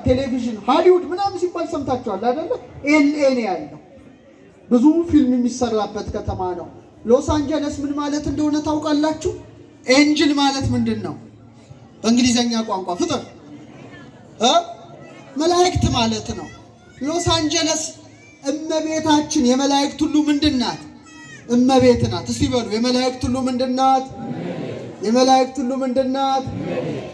ቴሌቪዥን፣ ሃሊውድ ምናምን ሲባል ሰምታችኋል አይደለ? LA ነው ያለው። ብዙ ፊልም የሚሰራበት ከተማ ነው። ሎስ አንጀለስ ምን ማለት እንደሆነ ታውቃላችሁ? Angel ማለት ምንድን ነው? በእንግሊዘኛ ቋንቋ ፍጥር መላእክት ማለት ነው። ሎስ አንጀለስ እመቤታችን የመላእክት ሁሉ ምንድን ናት? እመቤት ናት። እስቲ በሉ፣ የመላእክት ሁሉ ምንድን ናት? የመላእክት ሁሉ ምንድን ናት?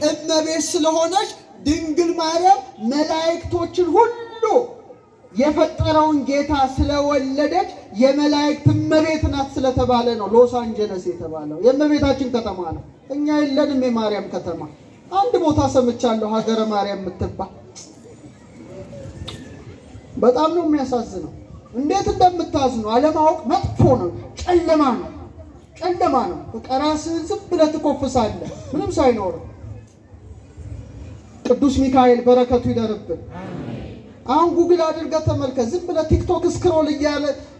እመቤት ስለሆነች ድንግል ማርያም መላእክቶችን ሁሉ የፈጠረውን ጌታ ስለወለደች የመላእክት እመቤት ናት ስለተባለ ነው ሎስ አንጀለስ የተባለው። የእመቤታችን ከተማ ነው። እኛ የለንም የማርያም ከተማ። አንድ ቦታ ሰምቻለሁ፣ ሀገረ ማርያም የምትባል። በጣም ነው የሚያሳዝነው። እንዴት እንደምታዝኑ! አለማወቅ መጥፎ ነው። ጨለማ ነው፣ ጨለማ ነው። በቃ ራስህን ዝም ብለህ ትኮፍሳለህ ምንም ሳይኖር። ቅዱስ ሚካኤል በረከቱ ይደርብን። አሁን ጉግል አድርገህ ተመልከት። ዝም ብለህ ቲክቶክ scroll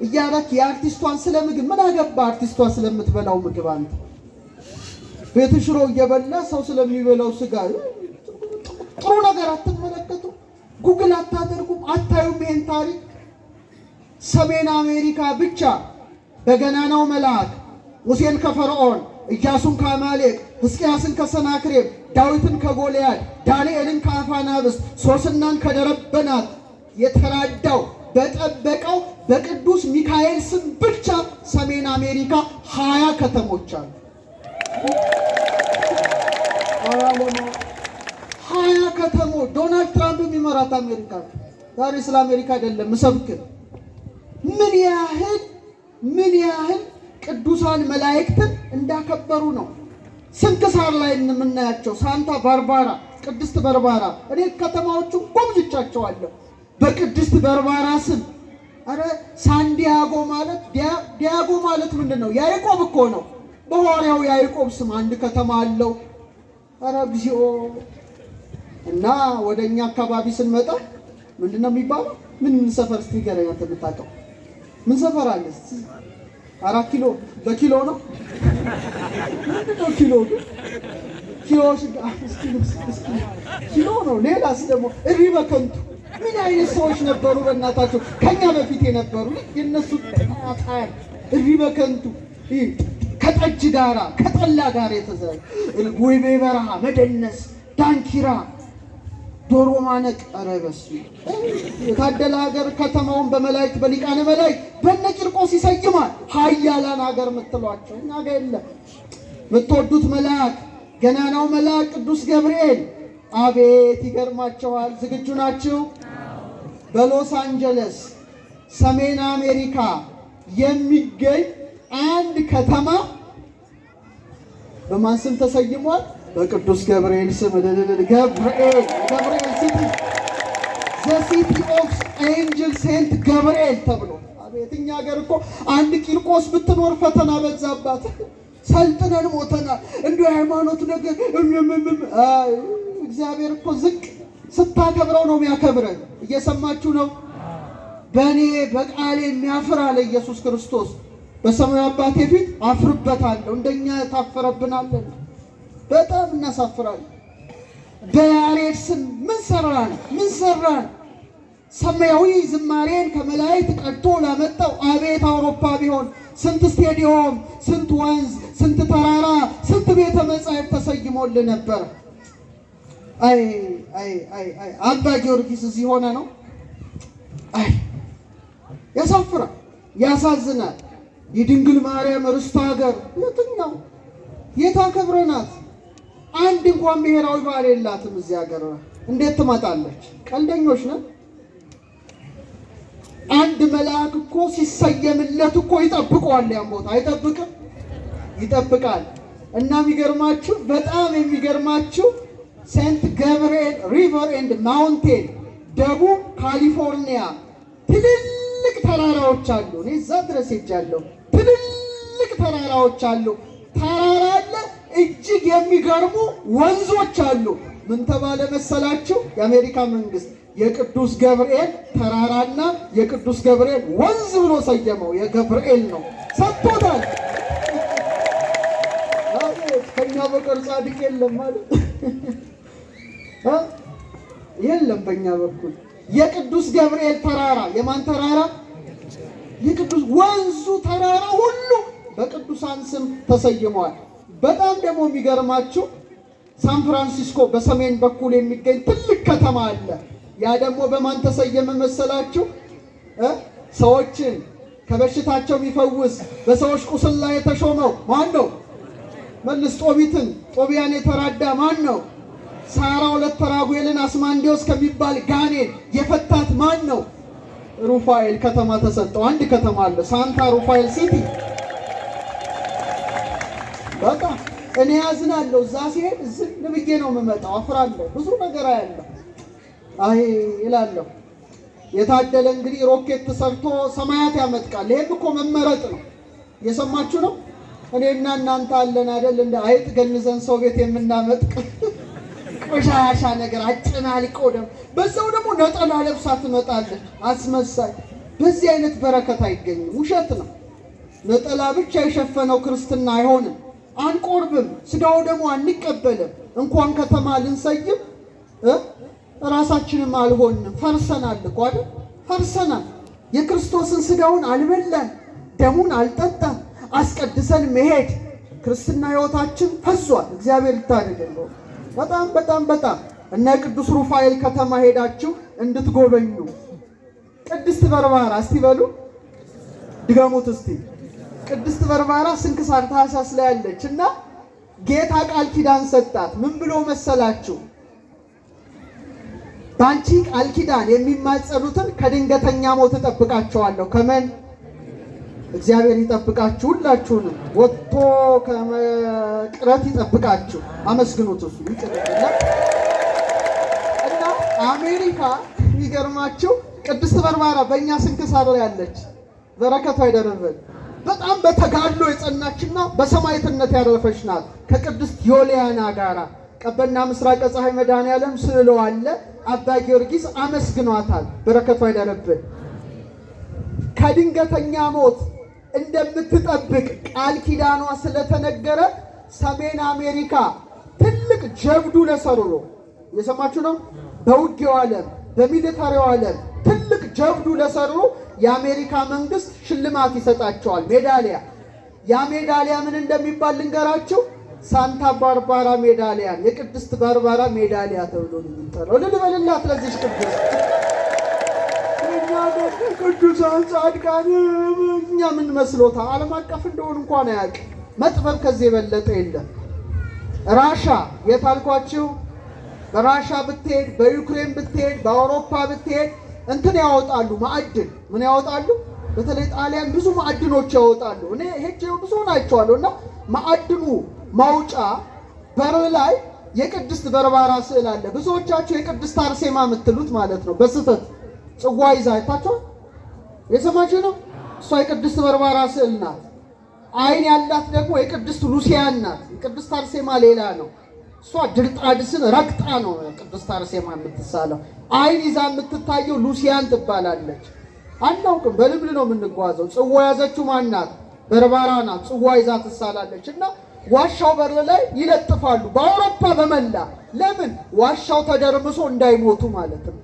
እያረክ የአርቲስቷን ስለ ምግብ ምን አገባ? አርቲስቷ ስለምትበላው ምግብ፣ አንተ ቤት ሽሮ እየበላ ሰው ስለሚበላው ስጋ ጥሩ ነገር አትመለከቱ? ጉግል አታደርጉም? አታዩም ይሄን ታሪክ? ሰሜን አሜሪካ ብቻ በገናናው መልአክ ሙሴን ከፈርዖን፣ ኢያሱን ከአማሌቅ፣ ሕዝቅያስን ከሰናክሬም፣ ዳዊትን ከጎልያድ፣ ዳንኤልን ከአፋናብስት፣ ሶስናን ከደረበናት የተራዳው በጠበቀው በቅዱስ ሚካኤል ስም ብቻ ሰሜን አሜሪካ 20 ከተሞች አሉ። 20 ከተሞች፣ ዶናልድ ትራምፕ የሚመራት አሜሪካ። ዛሬ ስለ አሜሪካ አይደለም ምሰብክ። ምን ያህል ቅዱሳን መላእክትን እንዳከበሩ ነው። ስንክሳር ላይ የምናያቸው ሳንታ ባርባራ፣ ቅድስት በርባራ፣ እኔ ከተማዎቹን ጎብኝቻቸዋለሁ። በቅድስት በርባራ ስም። አረ ሳንዲያጎ ማለት፣ ዲያጎ ማለት ምንድን ነው? ያዕቆብ እኮ ነው። በሐዋርያው ያዕቆብ ስም አንድ ከተማ አለው። አረ እግዚኦ! እና ወደ እኛ አካባቢ ስንመጣ ምንድን ነው የሚባለው? ምን ምን ሰፈር እስቲ ንገረኝ አንተ የምታውቀው፣ ምን ሰፈር አለ? 4 ኪሎ በኪሎ ነው? ምንድን ነው ኪሎ ግን? ኪሎ እስኪ ኪሎ ነው። ሌላስ ደግሞ እሪ በከንቱ። ምን አይነት ሰዎች ነበሩ? በእናታቸው ከኛ በፊት የነበሩ የእነሱ ጣጣ፣ እሪ በከንቱ፣ ከጠጅ ጋራ ከጠላ ጋር የተዘ ወይቤ በረሃ መደነስ፣ ዳንኪራ፣ ዶሮ ማነቅ። ኧረ በስመ አብ! የታደለ ሀገር ከተማውን በመላእክት፣ በሊቃነ መላእክት፣ በነ ቂርቆስ ይሰይማል። ኃያላን ሀገር የምትሏቸው እኛ ጋር የለም። የምትወዱት መልአክ፣ ገናናው መልአክ ቅዱስ ገብርኤል፣ አቤት ይገርማቸዋል። ዝግጁ ናችሁ? በሎስ አንጀለስ ሰሜን አሜሪካ የሚገኝ አንድ ከተማ በማን ስም ተሰይሟል? በቅዱስ ገብርኤል ስም። ገብርኤል፣ ገብርኤል city፣ the city of angel Saint Gabriel ተብሎ። አቤት፣ እኛ ሀገር እኮ አንድ ቂርቆስ ብትኖር ፈተና በዛባት። ሰልጥነን ሞተናል። እንዲሁ የሃይማኖት ነገር፣ እግዚአብሔር እኮ ዝቅ ስታከብረው ነው የሚያከብረን። እየሰማችሁ ነው? በእኔ በቃሌ የሚያፍር አለ ኢየሱስ ክርስቶስ፣ በሰማዩ አባቴ ፊት አፍርበታለሁ። እንደኛ ታፈረብናለን። በጣም እናሳፍራለን። በያሬድ ስም ምን ሰራን? ምን ሰራን? ሰማያዊ ዝማሬን ከመላእክት ቀድቶ ላመጣው፣ አቤት አውሮፓ ቢሆን ስንት ስቴዲዮም፣ ስንት ወንዝ፣ ስንት ተራራ፣ ስንት ቤተ መጻሕፍት ተሰይሞልህ ነበር። አይ አይ አይ አይ፣ አባ ጊዮርጊስ እዚህ ሆነ ነው። አይ ያሳፍራል፣ ያሳዝናል። የድንግል ማርያም ርስቱ ሀገር የትኛው የት አከብረናት? አንድ እንኳን ብሔራዊ በዓል የላትም እዚህ ሀገር። እንዴት ትመጣለች? ቀልደኞች ነን። አንድ መልአክ እኮ ሲሰየምለት እኮ ይጠብቀዋል። ያን ቦታ አይጠብቅም? ይጠብቃል። እና የሚገርማችሁ፣ በጣም የሚገርማችሁ፣ Saint Gabriel River and Mountain፣ ደቡብ ካሊፎርኒያ ትልልቅ ተራራዎች አሉ። እኔ እዛ ድረስ ሄጃለሁ። ትልልቅ ተራራዎች አሉ። ተራራ አለ። እጅግ የሚገርሙ ወንዞች አሉ። ምን ተባለ መሰላችሁ? የአሜሪካ መንግስት የቅዱስ ገብርኤል ተራራና የቅዱስ ገብርኤል ወንዝ ብሎ ሰየመው። የገብርኤል ነው፣ ሰጥቶታል። አቤት፣ ከኛ በቀር ጻድቅ የለም ማለት። የለም። በእኛ በኩል የቅዱስ ገብርኤል ተራራ የማን ተራራ? የቅዱስ ወንዙ ተራራ ሁሉ በቅዱሳን ስም ተሰይመዋል። በጣም ደግሞ የሚገርማችሁ ሳን ፍራንሲስኮ በሰሜን በኩል የሚገኝ ትልቅ ከተማ አለ። ያ ደግሞ በማን ተሰየመ መሰላችሁ? ሰዎችን ከበሽታቸው የሚፈውስ በሰዎች ቁስል ላይ የተሾመው ማን ነው? መልስ። ጦቢትን ጦቢያን የተራዳ ማን ነው? ሳራ ወለተ ራጉኤልን አስማንዲዮስ ከሚባል ጋኔን የፈታት ማን ነው? ሩፋኤል ከተማ ተሰጠው። አንድ ከተማ አለ፣ ሳንታ ሩፋኤል city። በጣም እኔ ያዝናለሁ። እዛ ሲሄድ ዝም ብዬ ነው የምመጣው። አፍራለሁ፣ ብዙ ነገር አያለሁ። አይ እላለሁ። የታደለ እንግዲህ ሮኬት ሰርቶ ሰማያት ያመጥቃል። ይሄም እኮ መመረጥ ነው። እየሰማችሁ ነው። እኔና እናንተ አለን አይደል? እንደ አይጥ ገንዘን ሰው ቤት የምናመጥቅ ቆሻሻ ነገር አጨናልቆ ደግሞ በዛው ደግሞ ነጠላ ለብሳ ትመጣለች አስመሳይ። በዚህ አይነት በረከት አይገኝም። ውሸት ነው። ነጠላ ብቻ የሸፈነው ክርስትና አይሆንም። አንቆርብም፣ ስጋው ደግሞ አንቀበልም። እንኳን ከተማ ልንሰይም ራሳችንም አልሆንም። ፈርሰናል እኮ አይደል? ፈርሰናል። የክርስቶስን ስጋውን አልበላን፣ ደሙን አልጠጣን። አስቀድሰን መሄድ ክርስትና ሕይወታችን ፈዟል። እግዚአብሔር ይታደገን። በጣም በጣም በጣም እና የቅዱስ ሩፋኤል ከተማ ሄዳችሁ እንድትጎበኙ። ቅድስት በርባራ እስቲ በሉ ድገሙት እስቲ። ቅድስት በርባራ ስንክሳር ታኅሳስ ላይ ያለች እና ጌታ ቃል ኪዳን ሰጣት። ምን ብሎ መሰላችሁ? በአንቺ ቃል ኪዳን የሚማጸኑትን ከድንገተኛ ሞት እጠብቃቸዋለሁ። ከመን እግዚአብሔር ይጠብቃችሁ፣ ሁላችሁንም ወጥቶ ከመቅረት ይጠብቃችሁ። አመስግኑት። እሱ ይቅርና እና አሜሪካ የሚገርማችሁ ቅድስት በርባራ በእኛ ስንክሳር ላይ ያለች በረከቷ አይደረበን በጣም በተጋድሎ የጸናችና በሰማዕትነት ያረፈች ናት። ከቅድስት ዮልያና ጋራ ቀበና ምስራቀ ፀሐይ መድኃኔዓለም ስዕሎ አለ። አባ ጊዮርጊስ አመስግኗታል። በረከቷ አይደረብን። ከድንገተኛ ሞት እንደምትጠብቅ ቃል ኪዳኗ ስለተነገረ ሰሜን አሜሪካ ትልቅ ጀብዱ ለሰሩ ነው። እየሰማችሁ ነው። በውጊያው ዓለም በሚሊታሪው ዓለም ትልቅ ጀብዱ ለሰሩ የአሜሪካ መንግስት ሽልማት ይሰጣቸዋል፣ ሜዳሊያ። ያ ሜዳሊያ ምን እንደሚባል ልንገራችሁ። ሳንታ ባርባራ ሜዳሊያ፣ የቅድስት ባርባራ ሜዳሊያ ተብሎ ነው የሚጠራው። እልል በልላት ለዚች ቅድስት። እኛ ቅዱሳን ጻድቃን እኛ ምን መስሎታ ዓለም አቀፍ እንደሆን እንኳን አያውቅም። መጥበብ ከዚህ የበለጠ የለም። ራሻ የት አልኳችሁ? በራሻ ብትሄድ፣ በዩክሬን ብትሄድ፣ በአውሮፓ ብትሄድ እንትን ያወጣሉ፣ ማዕድን ምን ያወጣሉ? በተለይ ጣሊያን ብዙ ማዕድኖች ያወጣሉ። እኔ ሄጄ ብዙ ናቸዋለሁ። እና ማዕድኑ ማውጫ በር ላይ የቅድስት በርባራ ስዕል አለ። ብዙዎቻችሁ የቅድስት አርሴማ የምትሉት ማለት ነው። በስህተት ጽዋ ይዛ አይታችኋል። የሰማችሁ ነው። እሷ የቅድስት በርባራ ስዕል ናት። ዓይን ያላት ደግሞ የቅድስት ሉሲያን ናት። የቅድስት አርሴማ ሌላ ነው። እሷ ድርጣድስን ረግጣ ነው ቅድስት አርሴማ የምትሳለው። ዓይን ይዛ የምትታየው ሉሲያን ትባላለች። አናውቅም። በልምድ ነው የምንጓዘው። ጽዋ ያዘችው ማን ናት? በርባራ ናት። ጽዋ ይዛ ትሳላለች። እና ዋሻው በር ላይ ይለጥፋሉ በአውሮፓ በመላ ለምን? ዋሻው ተደርምሶ እንዳይሞቱ ማለት ነው።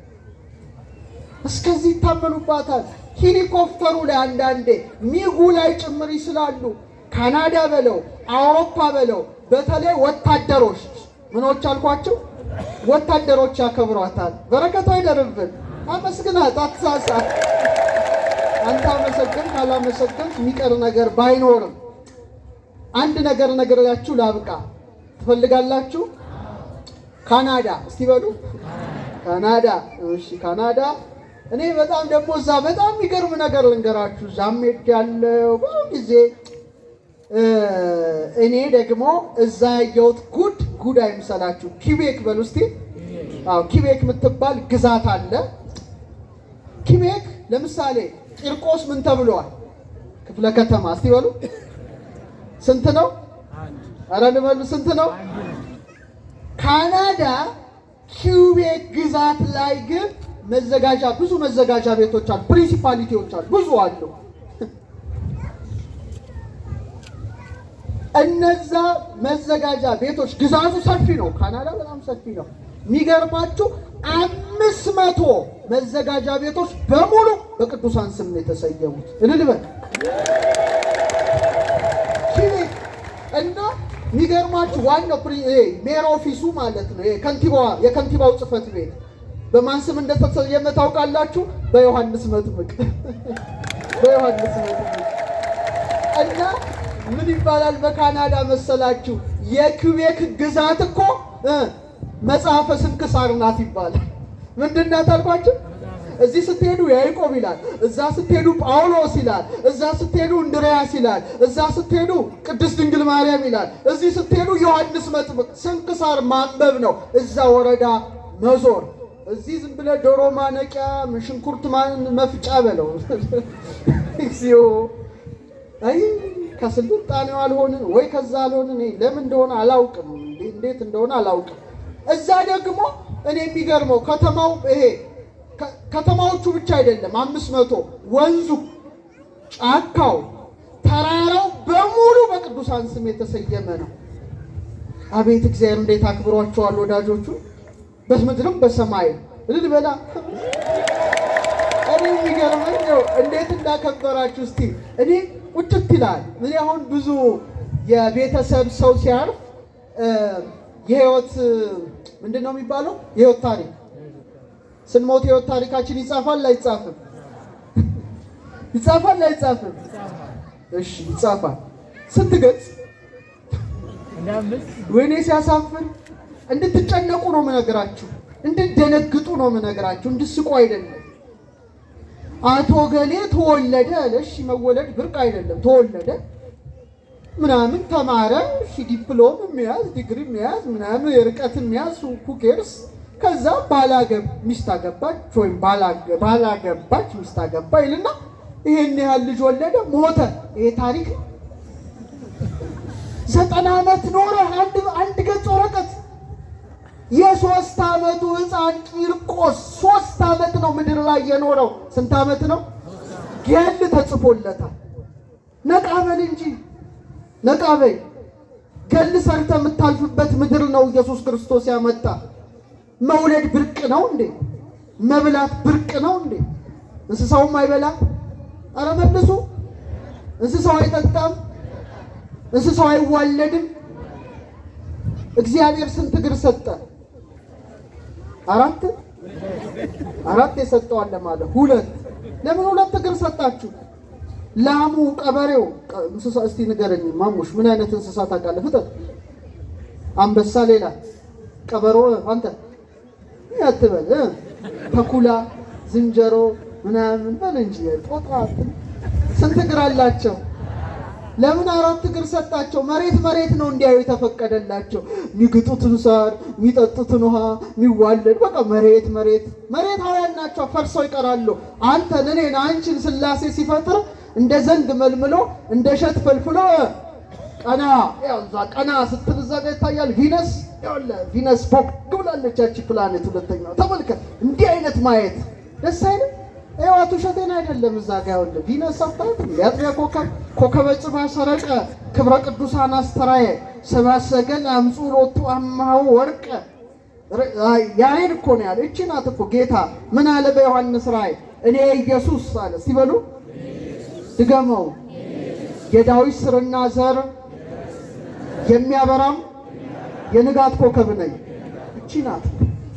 እስከዚህ ይታመኑባታል። ሄሊኮፕተሩ ላይ አንዳንዴ ሚጉ ላይ ጭምር ይስላሉ። ካናዳ በለው አውሮፓ በለው በተለይ ወታደሮች ምኖች አልኳቸው፣ ወታደሮች ያከብሯታል። በረከቷ አይደርብን። አመስግናት፣ አትሳሳት። አንተ አመሰገን ካላመሰገን የሚቀር ነገር ባይኖርም አንድ ነገር ነግሬያችሁ ላብቃ። ትፈልጋላችሁ? ካናዳ እስቲ በሉ ካናዳ። እሺ ካናዳ። እኔ በጣም ደግሞ እዛ በጣም የሚገርም ነገር ልንገራችሁ። እዛም ሄጃለሁ ብዙ ጊዜ። እኔ ደግሞ እዛ ያየሁት ጉድ ጉድ አይምሰላችሁ። ኪቤክ በሉ እስቲ። አዎ ኪቤክ የምትባል ግዛት አለ። ኪቤክ ለምሳሌ ቂርቆስ ምን ተብሏል? ክፍለ ከተማ እስቲ በሉ ስንት ነው? ኧረ ልበሉ ስንት ነው? ካናዳ ኪውቤክ ግዛት ላይ ግን መዘጋጃ ብዙ መዘጋጃ ቤቶች አሉ፣ principality ዎች አሉ፣ ብዙ አሉ። እነዛ መዘጋጃ ቤቶች ግዛቱ ሰፊ ነው። ካናዳ በጣም ሰፊ ነው። የሚገርማችሁ 500 መዘጋጃ ቤቶች በሙሉ በቅዱሳን ስም ነው የተሰየሙት። እልል በል ኪቤክ። እና የሚገርማችሁ ዋናው mayor office ኡ ማለት ነው ከንቲባዋ የከንቲባው ጽሕፈት ቤት በማን ስም እንደተሰየመ ታውቃላችሁ? በዮሐንስ መጥምቅ፣ በዮሐንስ መጥምቅ። እና ምን ይባላል በካናዳ መሰላችሁ? የኩቤክ ግዛት እኮ መጽሐፈ ስንክሳር ናት ይባላል። ምንድን ናት አልኳችሁ? እዚህ ስትሄዱ ያዕቆብ ይላል፣ እዛ ስትሄዱ ጳውሎስ ይላል፣ እዛ ስትሄዱ እንድርያስ ይላል፣ እዛ ስትሄዱ ቅድስት ድንግል ማርያም ይላል፣ እዚህ ስትሄዱ ዮሐንስ መጥምቅ። ስንክሳር ማንበብ ነው፣ እዛ ወረዳ መዞር። እዚህ ዝም ብለህ ዶሮ ማነቂያ ሽንኩርት መፍጫ በለው። እግዚኦ! አይ ከስልጣኔው አልሆንን ወይ ከዛ አልሆንን፣ ለምን እንደሆነ አላውቅም፣ እንዴት እንደሆነ አላውቅም። እዛ ደግሞ እኔ የሚገርመው ከተማው ይሄ ከተማዎቹ ብቻ አይደለም፣ 500 ወንዙ፣ ጫካው፣ ተራራው በሙሉ በቅዱሳን ስም የተሰየመ ነው። አቤት እግዚአብሔር እንዴት አክብሯቸዋል ወዳጆቹ፣ በምድርም በሰማይ እልል በላ። እኔ የሚገርመኝ ነው እንዴት እንዳከበራችሁ እስቲ እኔ ቁጭት ይላል። እኔ አሁን ብዙ የቤተሰብ ሰው ሲያርፍ የህይወት ምንድን ነው የሚባለው? የህይወት ታሪክ ስንሞት የህይወት ታሪካችን ይጻፋል አይጻፍም? ይጻፋል አይጻፍም? እሺ ይጻፋል። ስንት ገጽ? ወይኔ ሲያሳፍር! እንድትጨነቁ ነው የምነግራችሁ፣ እንድትደነግጡ ነው የምነግራችሁ፣ እንድስቁ አይደለም። አቶ ገሌ ተወለደ አለ። እሺ መወለድ ብርቅ አይደለም። ተወለደ ምናምን ተማረ፣ እሺ ዲፕሎም የሚያዝ ዲግሪ የሚያዝ ምናምን የርቀት የሚያዝ who cares። ከዛ ባላገብ ሚስት አገባች ወይም ባላገባች ሚስት አገባ ይልና ይሄን ያህል ልጅ ወለደ፣ ሞተ። ይሄ ታሪክ ነው። 90 ዓመት ኖረ። አንድ ገጽ ወረቀት። የ3 ዓመቱ ሕፃን ቂርቆስ 3 ዓመት ነው ምድር ላይ የኖረው። ስንት ዓመት ነው? ገድል ተጽፎለታል። ነቃ በል እንጂ ነቃ በይ። ገድል ሰርተ የምታልፍበት ምድር ነው ኢየሱስ ክርስቶስ ያመጣ። መውለድ ብርቅ ነው እንዴ? መብላት ብርቅ ነው እንዴ? እንስሳውም አይበላም? ኧረ መልሱ። እንስሳው አይጠጣም? እንስሳው አይዋለድም? እግዚአብሔር ስንት እግር ሰጠ? አራት አራት የሰጠዋል ማለት ሁለት። ለምን ሁለት እግር ሰጣችሁ? ላሙ፣ ቀበሬው እንስሳ እስቲ ንገረኝ ማሙሽ፣ ምን አይነት እንስሳ ታውቃለህ? ፍጠጥ። አንበሳ፣ ሌላ ቀበሮ፣ አንተ አትበል፣ ተኩላ፣ ዝንጀሮ ምናምን በል እንጂ ጦጣ። ስንት እግር አላቸው? ለምን አራት እግር ሰጣቸው? መሬት መሬት ነው እንዲያዩ የተፈቀደላቸው። የሚግጡትን ሳር፣ የሚጠጡትን ውሃ፣ የሚዋለድ በቃ መሬት መሬት መሬታውያን ናቸው፣ ፈርሰው ይቀራሉ። አንተን፣ እኔን፣ አንቺን ስላሴ ሲፈጥር እንደ ዘንግ መልምሎ እንደ እሸት ፈልፍሎ ቀና ያው እዛ ቀና ስትል እዛ ጋር ይታያል ቪነስ። ይኸውልህ ቪነስ ቦግ ብላለች ያቺ ፕላኔት ሁለተኛው። ተመልከት፣ እንዲህ አይነት ማየት ደስ አይልም? ይኸው ውሸቴን አይደለም። እዛ ጋር ይኸውልህ ቪነስ አታያትም? የአጥቢያ ኮከብ ኮከበ ጽባህ ሰረቀ ክብረ ቅዱሳን አስተራየ ሰብአ ሰገል አምጹ ሎቱ አማሁ ወርቀ። ያሬድ እኮ ነው ያለው። እቺ ናት እኮ ጌታ ምን አለ በዮሐንስ ራእይ? እኔ ኢየሱስ አለ። ሲበሉ ድገመው። የዳዊት ስርና ዘር የሚያበራም የንጋት ኮከብ ነኝ። እቺ ናት።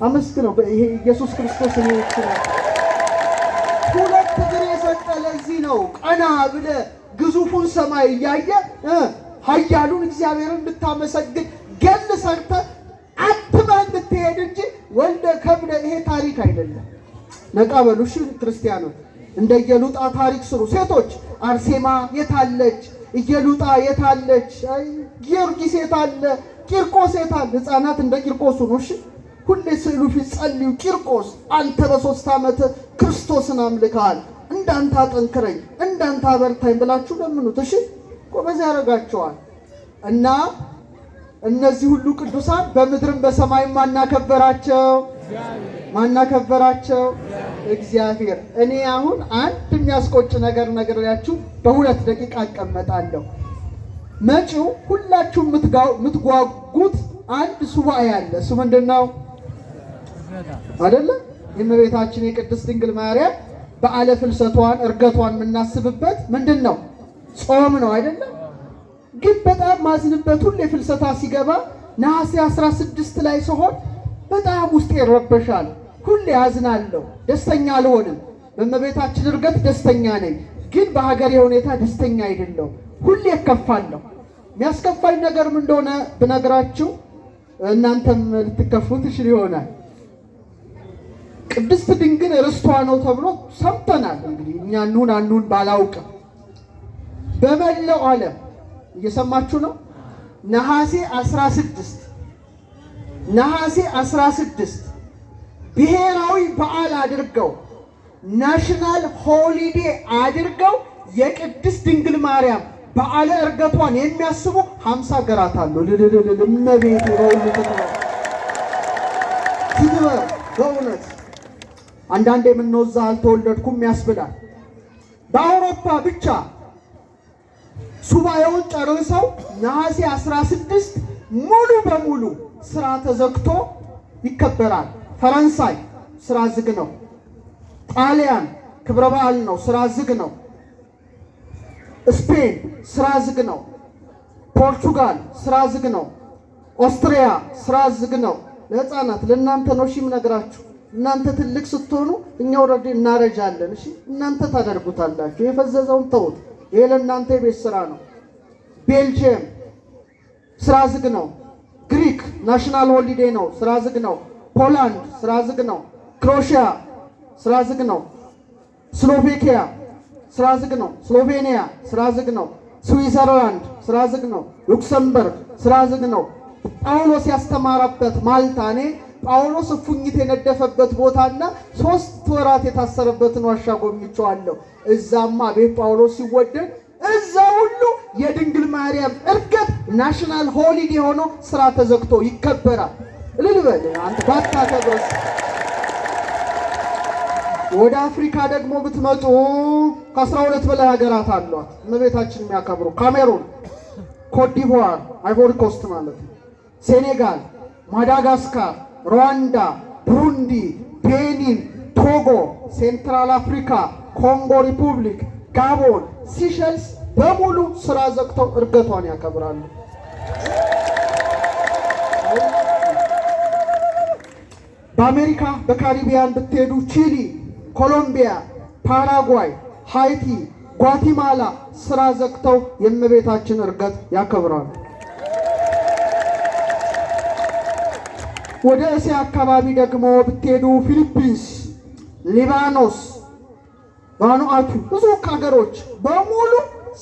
አመስግነው። ይሄ ኢየሱስ ክርስቶስ እኔ እቺ ናት። ሁለት እግር የሰጠ ለዚህ ነው። ቀና ብለ ግዙፉን ሰማይ እያየ ኃያሉን እግዚአብሔርን እንድታመሰግን ገል ሰርተ አትመህ እንድትሄድ እንጂ ወልደ ከብደ ይሄ ታሪክ አይደለም። ነቃ በሉ እሺ ክርስቲያኖች፣ እንደ ኢየሉጣ ታሪክ ስሩ። ሴቶች አርሴማ የታለች? ኢየሉጣ የታለች? አይ ጊዮርጊስ የታለ? ቂርቆስ የታለ? ሕፃናት እንደ ቂርቆሱ ነው። እሺ ሁሌ ስዕሉ ፊት ጸልዩ። ቂርቆስ አንተ በ3 ዓመት ክርስቶስን አምልከሃል፣ እንዳንተ አጠንክረኝ፣ እንዳንተ አበርታኝ ብላችሁ ለምኑት። እሺ ጎበዝ ያደርጋቸዋል። እና እነዚህ ሁሉ ቅዱሳን በምድርም በሰማይም ማናከበራቸው? ማናከበራቸው? እግዚአብሔር። እኔ አሁን አንድ የሚያስቆጭ ነገር ነግሬያችሁ በ2 ደቂቃ እቀመጣለሁ። መጪው ሁላችሁ የምትጓጉት አንድ ሱባኤ አለ። እሱ ምንድን ነው? አይደለ? የእመቤታችን የቅድስት ድንግል ማርያም በዓለ ፍልሰቷን እርገቷን የምናስብበት ምንድን ነው? ጾም ነው አይደለም? ግን በጣም ማዝንበት ሁሌ ፍልሰታ ሲገባ ነሐሴ 16 ላይ ሲሆን በጣም ውስጤ ይረበሻል። ሁሌ አዝናለሁ፣ ደስተኛ አልሆንም። በእመቤታችን እርገት ደስተኛ ነኝ፣ ግን በሀገሬ ሁኔታ ደስተኛ አይደለሁም። ሁሌ እከፋለሁ። የሚያስከፋኝ ነገር ምን እንደሆነ ብነግራችሁ እናንተም ልትከፉ ትችል ይሆናል። ቅድስት ድንግል ርስቷ ነው ተብሎ ሰምተናል። እንግዲህ እኛ እንሁን አንሁን ባላውቅም በመላው ዓለም እየሰማችሁ ነው። ነሐሴ 16 ነሐሴ 16 ብሔራዊ በዓል አድርገው national holiday አድርገው የቅድስት ድንግል ማርያም በዓለ ዕርገቷን የሚያስቡ 50 ሀገራት አሉ። ልልልልል እመቤቴ በሁሉ ትክበር ትክበር። በእውነት አንዳንዴ የምነው እዛ አልተወለድኩም ያስብላል። በአውሮፓ ብቻ ሱባኤውን ጨርሰው ነሐሴ 16 ሙሉ በሙሉ ስራ ተዘግቶ ይከበራል። ፈረንሳይ ስራ ዝግ ነው። ጣሊያን ክብረ በዓል ነው፣ ስራ ዝግ ነው። ስፔን ስራ ዝግ ነው። ፖርቹጋል ስራ ዝግ ነው። ኦስትሪያ ስራ ዝግ ነው። ለሕፃናት ለእናንተ ነው እሺ የምነግራችሁ። እናንተ ትልቅ ስትሆኑ እኛ already እናረጃለን። እሺ እናንተ ታደርጉታላችሁ። የፈዘዘውን ተውት። ይሄ ለእናንተ የቤት ስራ ነው። ቤልጅየም ስራ ዝግ ነው። ግሪክ national holiday ነው፣ ስራ ዝግ ነው። ፖላንድ ስራ ዝግ ነው። ክሮሺያ ስራ ዝግ ነው። ስሎቬኪያ ስራ ዝግ ነው። ስሎቬኒያ ስራ ዝግ ነው። ስዊዘርላንድ ስራ ዝግ ነው። ሉክሰምበርግ ስራ ዝግ ነው። ጳውሎስ ያስተማረበት ማልታ፣ እኔ ጳውሎስ እፉኝት የነደፈበት ቦታና 3 ወራት የታሰረበትን ዋሻ ጎብኝቼዋለሁ። እዛማ ቤት ጳውሎስ ሲወደድ እዛ ሁሉ የድንግል ማርያም ዕርገት national holiday ሆኖ ስራ ተዘግቶ ይከበራል። እልል በል አንተ ባታከብርስ። ወደ አፍሪካ ደግሞ ብትመጡ ከ12 በላይ ሀገራት አሏት እመቤታችን የሚያከብሩ። ካሜሩን፣ ኮትዲቯር፣ አይቮሪ ኮስት ማለት ነው፣ ሴኔጋል፣ ማዳጋስካር፣ ሩዋንዳ፣ ብሩንዲ፣ ቤኒን፣ ቶጎ፣ ሴንትራል አፍሪካ፣ ኮንጎ ሪፑብሊክ፣ ጋቦን፣ ሲሸልስ በሙሉ ስራ ዘግተው ዕርገቷን ያከብራሉ። በአሜሪካ በካሪቢያን ብትሄዱ ቺሊ፣ ኮሎምቢያ፣ ፓራጓይ፣ ሃይቲ፣ ጓቲማላ ስራ ዘግተው የእመቤታችን ዕርገት ያከብራሉ። ወደ እስያ አካባቢ ደግሞ ብትሄዱ ፊሊፒንስ፣ ሊባኖስ፣ ቫኑአቱ ብዙ ሀገሮች በሙሉ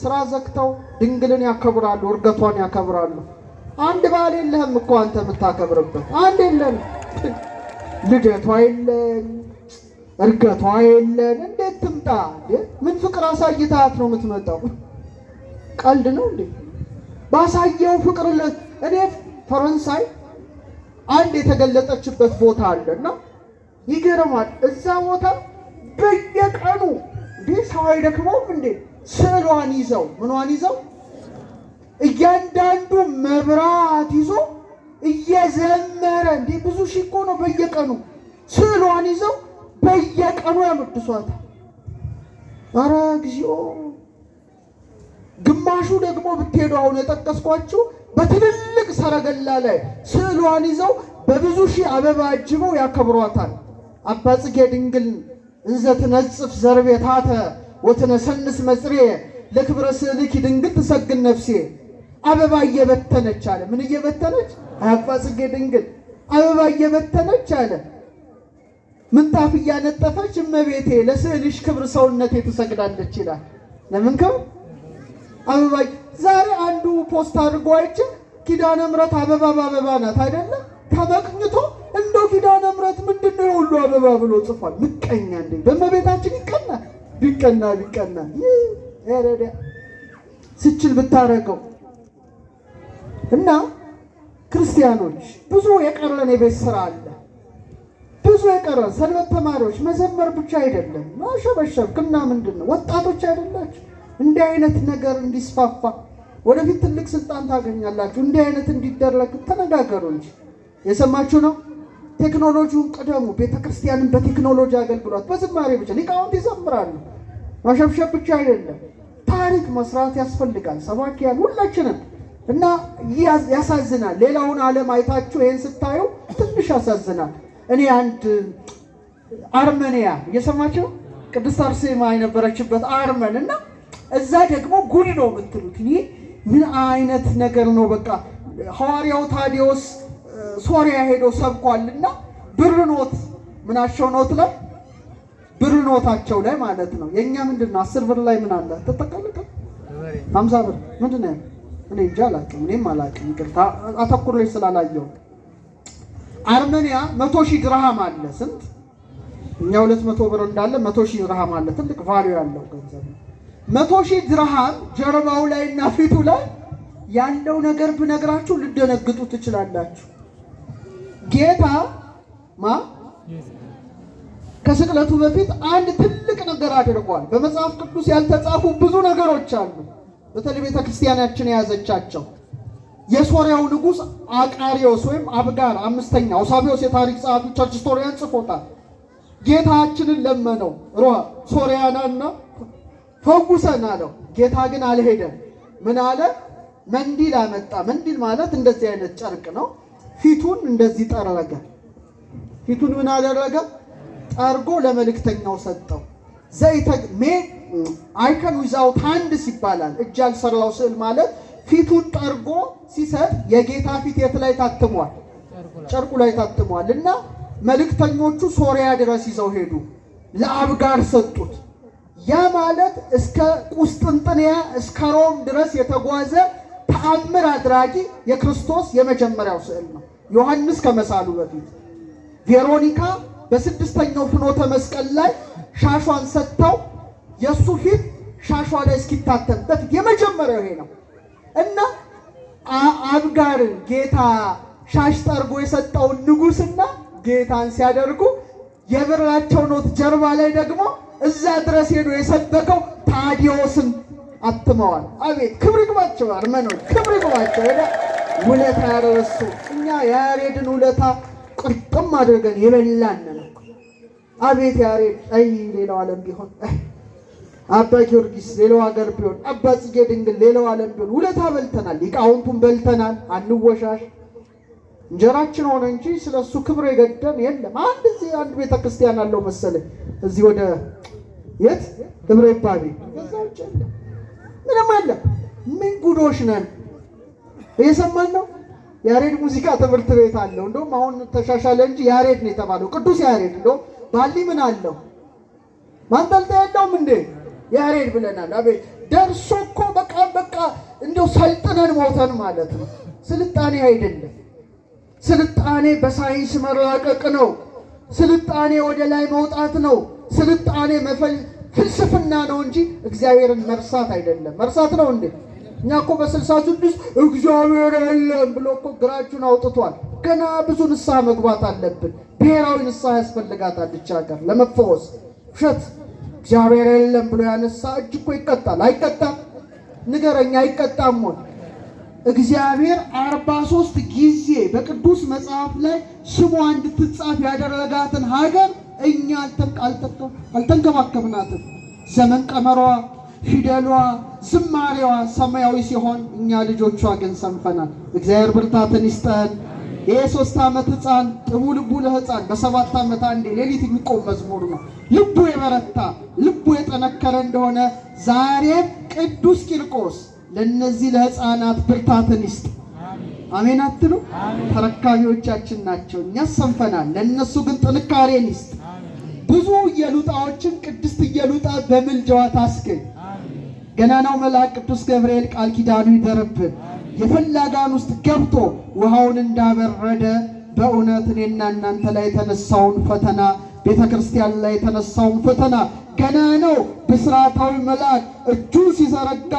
ስራ ዘግተው ድንግልን ያከብራሉ፣ ዕርገቷን ያከብራሉ። አንድ በዓል የለህም እኮ አንተ የምታከብርበት አንድ የለም። ልደቷ የለን፣ ዕርገቷ የለን። እንዴት ትምጣ? ምን ፍቅር አሳይታት ነው የምትመጣው? ቀልድ ነው እንዴ? ባሳየው ፍቅር እኔ ፈረንሳይ አንድ የተገለጠችበት ቦታ አለና ይገርማል። እዛ ቦታ በየቀኑ እንዴ ሰው አይደክመውም እንዴ? ስዕሏን ይዘው ምኗን ይዘው እያንዳንዱ መብራት ይዞ እየዘመረ እንዴ ብዙ ሺህ እኮ ነው በየቀኑ ስዕሏን ይዘው በየቀኑ ያመድሷታል። ኧረ እግዚኦ! ግማሹ ደግሞ ብትሄዱ አሁን የጠቀስኳችሁ በትልልቅ ሰረገላ ላይ ስዕሏን ይዘው በብዙ ሺህ አበባ አጅበው ያከብሯታል። አባ ጽጌ ድንግል እንዘ ትነጽፍ ዘርቤታተ ወትነሰንስ መጽሬ ለክብረ ስዕልኪ ድንግል ትሰግን ነፍሴ። አበባ እየበተነች አለ። ምን እየበተነች? አባ ጽጌ ድንግል አበባ እየበተነች አለ፣ ምንጣፍ እያነጠፈች እመቤቴ ለስዕልሽ ክብር ሰውነቴ ትሰግዳለች ይላል። ለምን ክብር አበባ? ዛሬ አንዱ post አድርጎ አይቼ ኪዳነ ምሕረት አበባ በአበባ ናት አይደለም? ተመቅኝቶ እንደው ኪዳነ ምሕረት ምንድነው የሁሉ አበባ ብሎ ጽፏል። ምቀኛ እንዴ! በእመቤታችን ይቀናል። ቢቀና ቢቀና ይረዳ ስችል ብታረገው። እና ክርስቲያኖች ብዙ የቀረን የቤት ስራ አለ። ብዙ የቀረን ሰንበት ተማሪዎች መዘመር ብቻ አይደለም። ማሸበሸብክና ምንድነው ወጣቶች አይደላችሁ? እንዲህ አይነት ነገር እንዲስፋፋ ወደፊት ትልቅ ስልጣን ታገኛላችሁ። እንዲህ አይነት እንዲደረግ ተነጋገሩ እንጂ። የሰማችሁ ነው። ቴክኖሎጂውን ቅደሙ። ቤተክርስቲያንን በቴክኖሎጂ አገልግሏት። በዝማሬ ብቻ ሊቃውንት ይዘምራሉ። ማሸብሸብ ብቻ አይደለም፣ ታሪክ መስራት ያስፈልጋል። ሰባኪያን ሁላችንም እና ያሳዝናል። ሌላውን ዓለም አይታችሁ ይሄን ስታዩ ትንሽ ያሳዝናል። እኔ አንድ አርመኒያ እየሰማችሁ ቅድስት አርሴማ የነበረችበት አርመን እና እዛ ደግሞ ጉድ ነው የምትሉት። እኔ ምን አይነት ነገር ነው? በቃ ሐዋርያው ታዲዮስ ሶሪያ ሄዶ ሰብኳልና ብር ኖት ምናቸው ኖት ላይ ብር ኖታቸው ላይ ማለት ነው። የእኛ ምንድን ነው 10 ብር ላይ ምን አለ ተጠቀልቀ 50 ብር ምንድን ነው? እኔ እንጃ አላውቅም። እኔም አላውቅም፣ ይቅርታ አተኩሬ ስላላየው። አርመኒያ 100,000 ድርሃም አለ። ስንት? እኛ 200 ብር እንዳለ 100,000 ድርሃም አለ። ትልቅ value ያለው ገንዘብ ነው። 100,000 ድርሃም ጀርባው ላይ እና ፊቱ ላይ ያለው ነገር ብነግራችሁ ልደነግጡ ትችላላችሁ። ጌታ ማ ከስቅለቱ በፊት አንድ ትልቅ ነገር አድርጓል። በመጽሐፍ ቅዱስ ያልተጻፉ ብዙ ነገሮች አሉ። በተለይ ቤተ ክርስቲያናችን የያዘቻቸው የሶሪያው ንጉሥ አቃሪዮስ ወይም አብጋር አምስተኛ አውሳቢዮስ የታሪክ ጸሐፊ church historian ጽፎታል። ጌታችንን ለመነው ሶሪያናና ፈውሰን አለው። ጌታ ግን አልሄደም። ምን አለ? መንዲል አመጣ። መንዲል ማለት እንደዚህ አይነት ጨርቅ ነው። ፊቱን እንደዚህ ጠረገ። ፊቱን ምን አደረገ? ጠርጎ ለመልእክተኛው ሰጠው። ዘይተ ሜ icon without hands ይባላል። እጅ ያልሰራው ስዕል ማለት ፊቱን ጠርጎ ሲሰጥ የጌታ ፊት የት ላይ ታትሟል? ጨርቁ ላይ ታትሟል። እና መልእክተኞቹ ሶሪያ ድረስ ይዘው ሄዱ። ለአብጋር ሰጡት። ያ ማለት እስከ ቁስጥንጥንያ እስከ ሮም ድረስ የተጓዘ ተአምር አድራጊ የክርስቶስ የመጀመሪያው ስዕል ነው። ዮሐንስ ከመሳሉ በፊት ቬሮኒካ በስድስተኛው ፍኖተ መስቀል ላይ ሻሿን ሰጥተው የእሱ ፊት ሻሿ ላይ እስኪታተም በፊት የመጀመሪያው ይሄ ነው እና አብጋርን ጌታ ሻሽ ጠርጎ የሰጠውን ንጉስና ጌታን ሲያደርጉ የብራቸው ኖት ጀርባ ላይ ደግሞ እዛ ድረስ ሄዶ የሰበከው ታዲዮስን አትመዋል። አቤት ክብር ይግባቸው አርመኖች፣ ክብር ይግባቸው። ሄዳ ውለታ ያረሱ እኛ የያሬድን ውለታ ቅርጥም አድርገን የበላን ነው። አቤት ያሬድ፣ አይ ሌላው ዓለም ቢሆን አባ ጊዮርጊስ ሌላው ሀገር ቢሆን አባ ጽጌ ድንግል ሌላው ዓለም ቢሆን ውለታ በልተናል። ሊቃውንቱን በልተናል። አንወሻሽ እንጀራችን ሆነ እንጂ ስለሱ ክብር የገደን የለም። አንድ እዚህ አንድ ቤተ ክርስቲያን አለው መሰለኝ እዚህ ወደ የት ደብረ ይባቤ፣ ከዛ ውጭ የለም፣ ምንም የለም። ምን ጉዶች ነን! እየሰማን ነው። ያሬድ ሙዚቃ ትምህርት ቤት አለው። እንደውም አሁን ተሻሻለ እንጂ ያሬድ ነው የተባለው፣ ቅዱስ ያሬድ። እንደውም ባሊ ምን አለው ማንጠልጠያ የለውም እንዴ? ያሬድ ብለናል። አቤት ደርሶ እኮ በቃ በቃ እንደው ሰልጥነን ሞተን ማለት ነው። ስልጣኔ አይደለም። ስልጣኔ በሳይንስ መራቀቅ ነው። ስልጣኔ ወደ ላይ መውጣት ነው። ስልጣኔ ፍልስፍና ነው እንጂ እግዚአብሔርን መርሳት አይደለም። መርሳት ነው እንዴ? እኛ እኮ በ66 እግዚአብሔር የለም ብሎ እኮ ግራጁን አውጥቷል። ገና ብዙ ንስሐ መግባት አለብን። ብሔራዊ ንስሐ ያስፈልጋታል ይህች ሀገር ለመፈወስ። ውሸት እግዚአብሔር የለም ብሎ ያነሳ እጅ እኮ ይቀጣል። አይቀጣም? ንገረኝ፣ አይቀጣም ወይ? እግዚአብሔር 43 ጊዜ በቅዱስ መጽሐፍ ላይ ስሟ እንድትጻፍ ያደረጋትን ሀገር እኛ አልተንከባከብናትም። ዘመን ቀመሯ፣ ፊደሏ፣ ዝማሬዋ ሰማያዊ ሲሆን እኛ ልጆቿ ግን ሰንፈናል። እግዚአብሔር ብርታትን ይስጠን። የ3 ዓመት ሕፃን ጥቡ ልቡ ለሕፃን በ7 ዓመት አንዴ ሌሊት የሚቆም መዝሙር ነው። ልቡ የበረታ ልቡ የጠነከረ እንደሆነ ዛሬም ቅዱስ ቂርቆስ ለነዚህ ለሕፃናት ብርታትን ይስጥ። አሜን አትሉ? ተረካቢዎቻችን ናቸው። እኛ ሰንፈናል፣ ለነሱ ግን ጥንካሬን ይስጥ። ብዙ ኢየሉጣዎችን ቅድስት ኢየሉጣ በምልጃዋ ታስገኝ። ገናናው መልአክ ቅዱስ ገብርኤል ቃል ኪዳኑ ይደርብን። የፈላጋን ውስጥ ገብቶ ውሃውን እንዳበረደ በእውነት እኔና እናንተ ላይ የተነሳውን ፈተና ቤተ ክርስቲያን ላይ የተነሳውን ፈተና ገና ነው። ብስራታዊ መልአክ እጁን ሲዘረጋ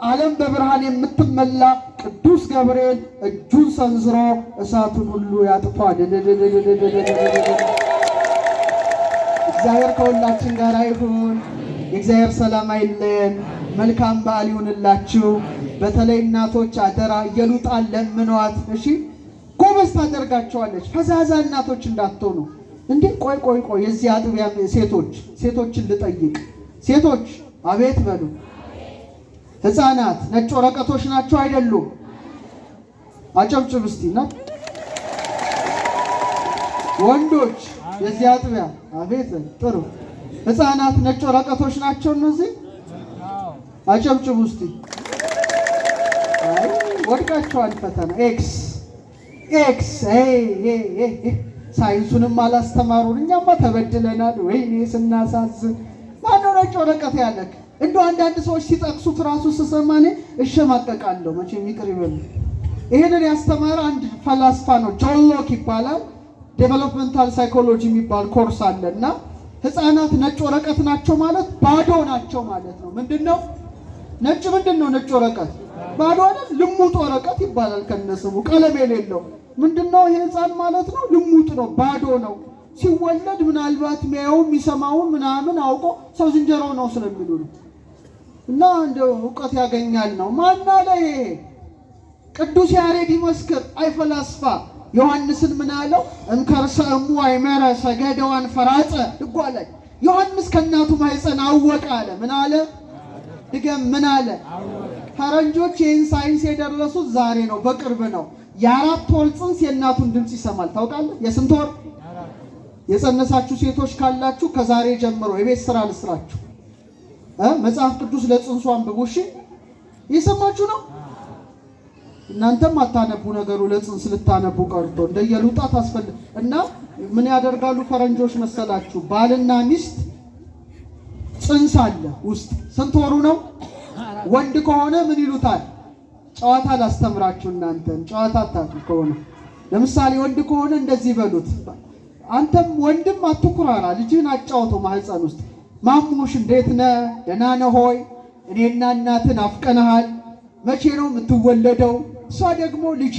ዓለም በብርሃን የምትመላ ቅዱስ ገብርኤል እጁን ሰንዝሮ እሳቱን ሁሉ ያጥፋል። እግዚአብሔር ከሁላችን ጋር ይሁን። የእግዚአብሔር ሰላም አይለየን። መልካም በዓል ይሁንላችሁ። በተለይ እናቶች አደራ ኢየሉጣን ለምኗት። እሺ ጎበዝ ጎበዝ ታደርጋቸዋለች። ፈዛዛ እናቶች እንዳትሆኑ። እንዴ ቆይ ቆይ ቆይ፣ የዚህ አጥቢያ ሴቶችን ልጠይቅ። ሴቶች አቤት በሉ። ሕፃናት ነጭ ወረቀቶች ናቸው አይደሉም? አጨብጭብ እስቲ። ና ወንዶች የዚህ አጥቢያ አቤት በሉ። ጥሩ። ሕፃናት ነጭ ወረቀቶች ናቸው እነዚህ? አጨብጭቡ እስቲ። አይ ወድቃቸዋል። ፈተና X X። ሳይንሱንም አላስተማሩን። እኛማ ተበድለናል። ወይኔ ስናሳዝን። ማነው ነጭ ወረቀት ያለክ? እንደው አንዳንድ ሰዎች ሲጠቅሱት ራሱ ስሰማ እኔ እሸማቀቃለሁ። መቼም ይቅር ይበሉ። ይሄንን ያስተማረ አንድ ፈላስፋ ነው፣ ጆን ሎክ ይባላል። Developmental psychology የሚባል ኮርስ አለ እና ህፃናት ነጭ ወረቀት ናቸው ማለት ባዶ ናቸው ማለት ነው። ምንድን ነው ነጭ? ምንድን ነው ነጭ ወረቀት? ባዶ አይደል? ልሙጥ ወረቀት ይባላል ከነስሙ፣ ቀለም የሌለው ምንድን ነው ይሄ ህፃን ማለት ነው። ልሙጥ ነው፣ ባዶ ነው። ሲወለድ ምናልባት የሚያየው የሚሰማውን ምናምን አውቆ ሰው ዝንጀሮ ነው ስለሚሉ ነው እና እንደው እውቀት ያገኛል ነው። ማን አለ ይሄ? ቅዱስ ያሬድ ይመስክር። አይ ፈላስፋ ዮሐንስን ምን አለው? እምከርሰ እሙ አይመረ ሰገደ ወአንፈራጸ ድጓ ላይ ዮሐንስ ከእናቱ ማህፀን አወቀ አለ። ምን አለ? ድገም። ምን አለ? ፈረንጆች ይህን ሳይንስ የደረሱት ዛሬ ነው፣ በቅርብ ነው። የ4 ወር ጽንስ የእናቱን ድምፅ ይሰማል። ታውቃለህ? የስንት ወር? የጸነሳችሁ ሴቶች ካላችሁ ከዛሬ ጀምሮ የቤት ስራ ልስራችሁ። መጽሐፍ ቅዱስ ለጽንሱ አንብቡ። እሺ፣ እየሰማችሁ ነው? እናንተም አታነቡ፣ ነገሩ ለጽንስ ልታነቡ ቀርቶ እንደየሉጣ ታስፈልግ እና ምን ያደርጋሉ ፈረንጆች መሰላችሁ? ባልና ሚስት ጽንስ አለ ውስጥ። ስንት ወሩ ነው? ወንድ ከሆነ ምን ይሉታል? ጨዋታ ላስተምራችሁ እናንተን ጨዋታ አታውቁ ከሆነ ለምሳሌ ወንድ ከሆነ እንደዚህ በሉት። አንተም ወንድም አትኩራራ፣ ልጅህን አጫውተው ማህፀን ውስጥ። ማሙሽ እንዴት ነህ? ደህና ነህ ሆይ? እኔና እናትህ ናፍቀንሃል። መቼ ነው የምትወለደው? እሷ ደግሞ ልጄ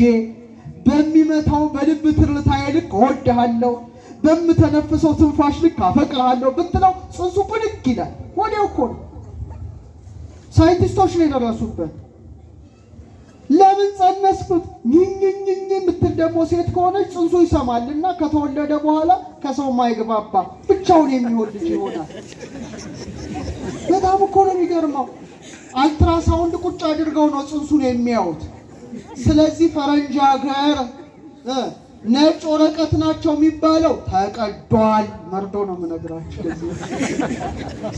በሚመታው በልብ ትርታዬ ልክ እወድሃለሁ፣ በምተነፍሰው ትንፋሽ ልክ አፈቅርሃለሁ ብትለው ጽንሱ ብድግ ይላል። ወዲያው እኮ ነው። ሳይንቲስቶች ነው የደረሱበት። ለምን ጸነስኩት ኝኝኝኝ የምትል ደግሞ ሴት ከሆነች ጽንሱ ይሰማል እና ከተወለደ በኋላ ከሰው ማይግባባ ብቻውን የሚሆን ልጅ ይሆናል። በጣም እኮ ነው የሚገርመው። አልትራሳውንድ ቁጭ አድርገው ነው ጽንሱን የሚያዩት። ስለዚህ ፈረንጅ ሀገር ነጭ ወረቀት ናቸው የሚባለው ተቀዷል። መርዶ ነው የምነግራቸው።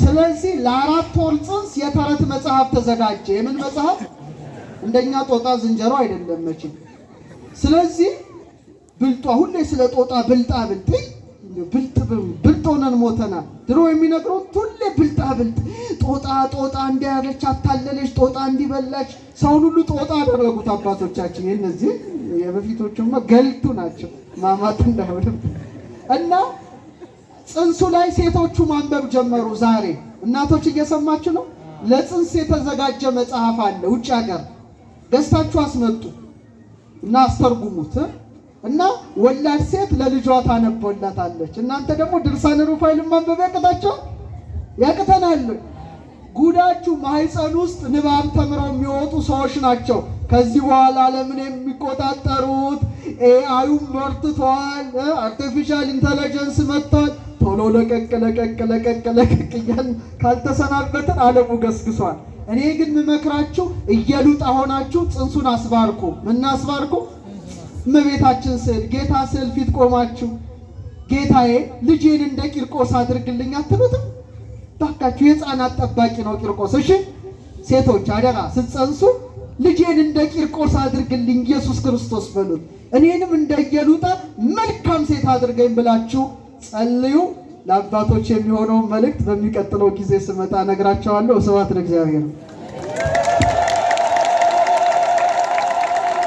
ስለዚህ ለ4 ወር ጽንስ የተረት መጽሐፍ ተዘጋጀ። የምን መጽሐፍ? እንደኛ ጦጣ ዝንጀሮ አይደለም መቼም። ስለዚህ ብልጧ ሁሌ ስለ ጦጣ ብልጣ ብልጥ ብልጥ ብልጥ ሆነን ሞተናል። ድሮ የሚነግሩን ሁሌ ብልጣ ብልጥ ጦጣ ጦጣ እንዲያለች አታለለች፣ ጦጣ እንዲበላች፣ ሰውን ሁሉ ጦጣ አደረጉት አባቶቻችን። የእነዚህ የበፊቶቹማ ገልቱ ናቸው፣ ማማት እንዳይሆንም እና ጽንሱ ላይ ሴቶቹ ማንበብ ጀመሩ። ዛሬ እናቶች እየሰማችሁ ነው። ለጽንስ የተዘጋጀ መጽሐፍ አለ ውጭ ሀገር ገዝታችሁ አስመጡ እና አስተርጉሙት እና ወላድ ሴት ለልጇ ታነቦላታለች። እናንተ ደግሞ ድርሳነ ሩፋኤልን ማንበብ ያቅታችኋል? ያቅተናል። ጉዳችሁ ማህፀን ውስጥ ንባብ ተምረው የሚወጡ ሰዎች ናቸው። ከዚህ በኋላ ዓለምን የሚቆጣጠሩት AI ዩም በርትተዋል። Artificial intelligence መጥቷል። ቶሎ ለቀቅ ለቀቅ ለቀቅ ለቀቅ እያልን ካልተሰናበትን ዓለሙ ገስግሷል። እኔ ግን የምመክራችሁ እየሉጣ ሆናችሁ ጽንሱን አስባርኩ። ምን አስባርኩ? እመቤታችን ስዕል፣ ጌታ ስዕል ፊት ቆማችሁ ጌታዬ ልጄን እንደ ቂርቆስ አድርግልኝ አትሉትም? ባካችሁ የሕፃናት ጠባቂ ነው ቂርቆስ። እሺ ሴቶች አደራ ስትጸንሱ ልጄን እንደ ቂርቆስ አድርግልኝ ኢየሱስ ክርስቶስ በሉት። እኔንም እንደ ኢየሉጣ መልካም ሴት አድርገኝ ብላችሁ ጸልዩ። ለአባቶች የሚሆነውን መልእክት በሚቀጥለው ጊዜ ስመጣ እነግራቸዋለሁ። ስብሐት ለእግዚአብሔር።